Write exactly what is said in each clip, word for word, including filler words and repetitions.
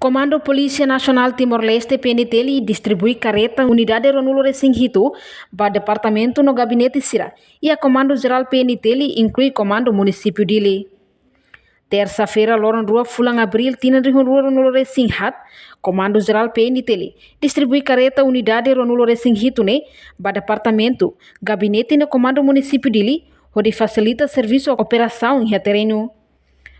Komandu Polísia Nasionál Timor-Leste, P N T L, distribui kareta unidade ruanulu resin hitu ba departamentu no gabinete sira iha Komandu Jerál P N T L, inklui Komandu Munisípiu Dili. Tersa-feira, loron rua fulan Abríl, tinan rihun rua ruanulu resin haat, Komandu Jerál P N T L distribui kareta unidade ruanulu resin hitu ne'e ba departamentu, gabinete no Komandu Munisípiu Dili, hodi fasilita servisu operasaun iha terrenu.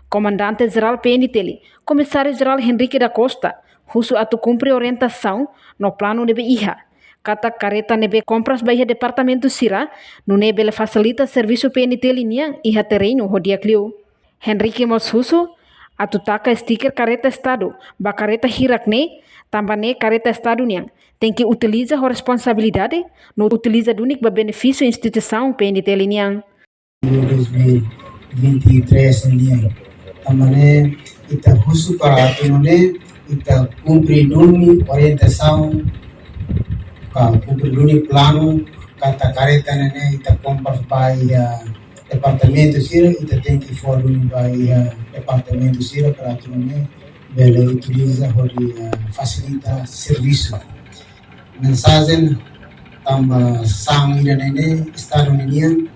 Komandante Jerál P N T L, Komisáriu Jerál Henrique da Costa, husu atu kumpre orientasaun no planu ne'ebé iha, katak kareta ne'ebé kompras ba iha departamentu sira, nune'e bele fasilita servisu P N T L nian iha terrenu ho di'ak liu. Henrique mós husu atu taka stiker kareta Estadu ba kareta hirak ne'e, tanba ne'e kareta Estadu nian tenke utiliza ho responsabilidade, no utiliza duni ba benefísiu instituisaun P N T L nian. Dois mil e vinte e três nian. Tanba ne'e ita husu para atu nune'e ita kumpre duni orientasaun, ka kumpre duni planu, katak kareta ne'e ne'e ita kompras ba iha departamentu sira, ita tenke fó duni ba iha departamentu sira para atu nune'e bele utiliza hodi, eh, fasilita servisu. Mensajen tanba sasán ida-ne'e ne'e, Estadu nian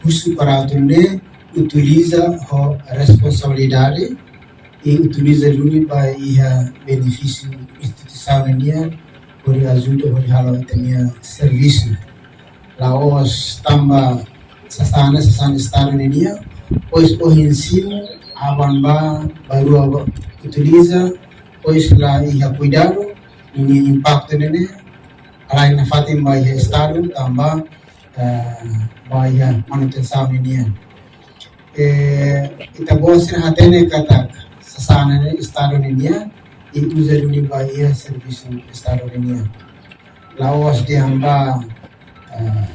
husu para atu nune'e utiliza ho responsabilidade i utiliza duni ba iha benefísiu instituisaun nian, hodi ajuda hodi halo ita-nia servisu. La'ós tanba sasán ne'e sasán Estadu nian, pois ohin simu aban ba, ba rua ba utiliza, pois la iha kuidadu, ninia impaktu ne'e ne'e halai nafatin ba iha Estadu, tanba, eh, ba iha manutensaun nian. Eh, ita-boot sira hatene katak sasán ne'e Estadu nian, i uza duni ba iha servisu Estadu nian. La'ós dehan ba, eh,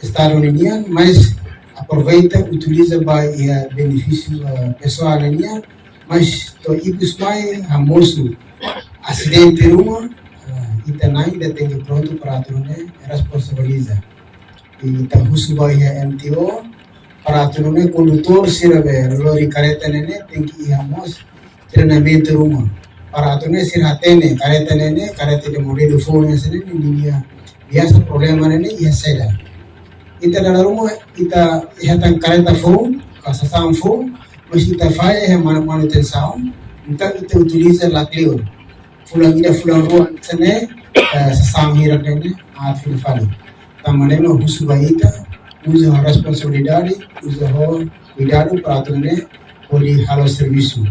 Estadu nian, mas aproveita utiliza ba iha benefísiu, eh, pesoál nian, mas to'o ikus mai hamosu asidente ruma, eh, ita na'in ida tenke prontu para atu nune'e responsabiliza. I ita husu ba iha M T O, para atu nune'e kondutór sira be lori kareta ne'e ne'e tenke iha mós treinamentu ruma. Para atu nune'e sira hatene kareta ne'e ne'e, kareta ida modelu foun ne'e sira-ne'e ninia biasa problema ne'e ne'e iha saida. Ita dala ruma ita hetan kareta foun, ka sasán foun, mas ita falla iha manu-, manutensaun, entaun ita utiliza la kleur. Fulan ida fulan rua hanesan ne'e, eh, sasán hirak ne'e ne'e aat fila fali. Tanba ne'e mak husu ba ita, uza ho responsabilidade, uza ho kuidadu para atu nune'e hodi halo servisu.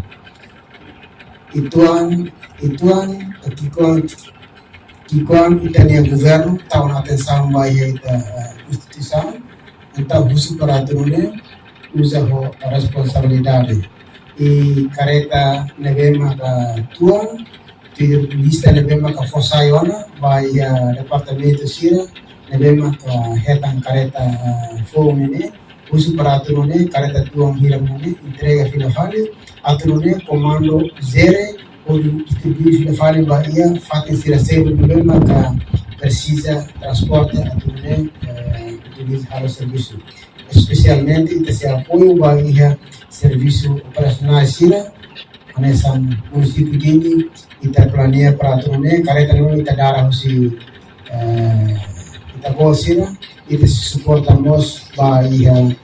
Uitoan, uitoan, ki'ikoan, ki'ikoan ita-nia governu tau ona atensaun ba iha ita, eh, instituisaun, entaun husu para atu nune'e uza ho responsabilidade. I kareta ne'ebé maka tuan, tuir lista ne'ebé maka fó sai ona ba iha departamentu sira ne'ebé maka hetan kareta, eh, foun ne'e ne'e, husu para atu nune'e kareta tuan hirak ne'e ne'e entrega fila fali, atu nune'e komandu jere hodi distribui fila fali ba iha fatin sira seluk ne'ebé maka presiza transporte atu nune'e, eh, utiliza halo servisu. Espesialmente ita sei apoiu ba iha servisu operasionál sira, hanesan munisípiu Dili, ita planeia para atu nune'e kareta ne'e ita dada husi, eh, ita-boot sira, ita sei suporta mós ba iha,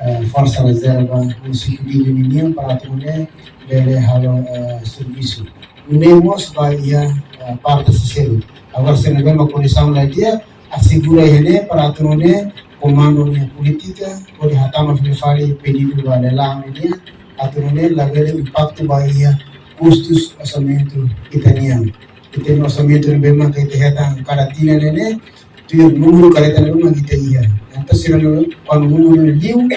eh, Forsa Rezerva munisípiu Dili nian para atu nune'e bele halo, eh, servisu. Nune'e mós ba iha, eh, parte sira seluk. Agora se ne'ebé mak kondisaun la di'ak, asegura iha ne'e para atu nune'e komandu nia polítika hodi hatama fila fali pedidu ba lelaun nian, atu nune'e labele impaktu ba iha kustus orsamentu ita-nian. Ita-nia orsamentu ne'ebé maka ita hetan kada tinan ne'e ne'e, tuir númeru kareta ne'ebé maka ita iha. Entaun sira ne'e kuandu númeru ne'e liu,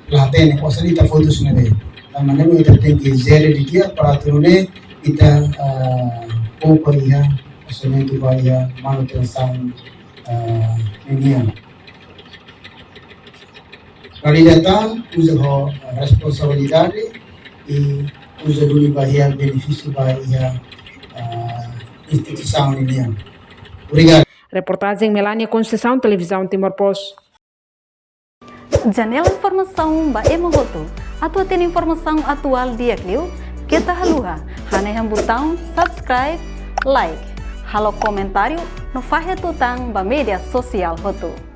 la hatene, osan ita fó husi ne'ebé. Tanba ne'e mak ita tenke jere didi'ak para atu nune'e ita, ah, poupa iha orsamentu ba iha manutensaun, ah, nian. Realidade tan, uza ho responsabilidade i uza duni ba iha benefísiu ba iha, ah, instituisaun nian. Obrigadu. Reportajen Melania Conceição, Televizaun Timor Post. Janela informasaun ba ema hotu. Atu hatene informasaun atuál di'ak liu, keta haluha, Hanehan butaun subscribe, like, halo komentáriu no fahe tutan ba média sosiál hotu.